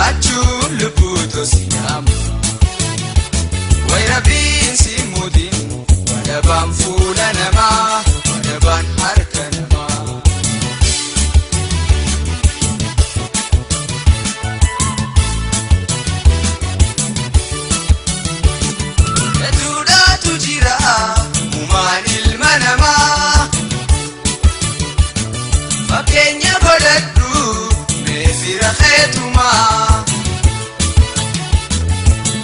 Jiraachuun lubbuutu si yaama. Wayirabiin si muudin wadabaan fuula namaa wadabaan harka namaa. Hedduudhaatu jira uumaan ilma namaa. Fakkeenya godhadhu mee fira keetumaa.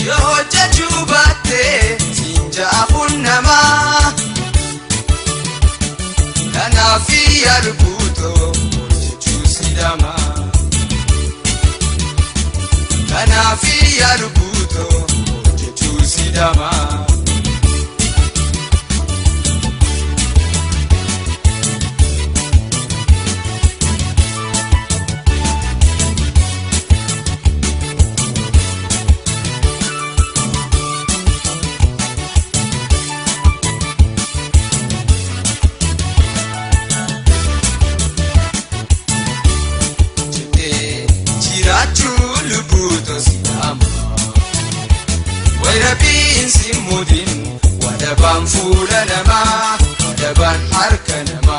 Yoo hojjechuu baatte siin ja'a kun namaa. Kanaaf yaalbuutoo hojjechuu sidama. Kanaaf yaalbuutoo hojjechuu sidama. Jettee jiraachuu lubbuutu sidama. Wayirabiin si muudin wadabaan fuula namaa wadabaan harka namaa.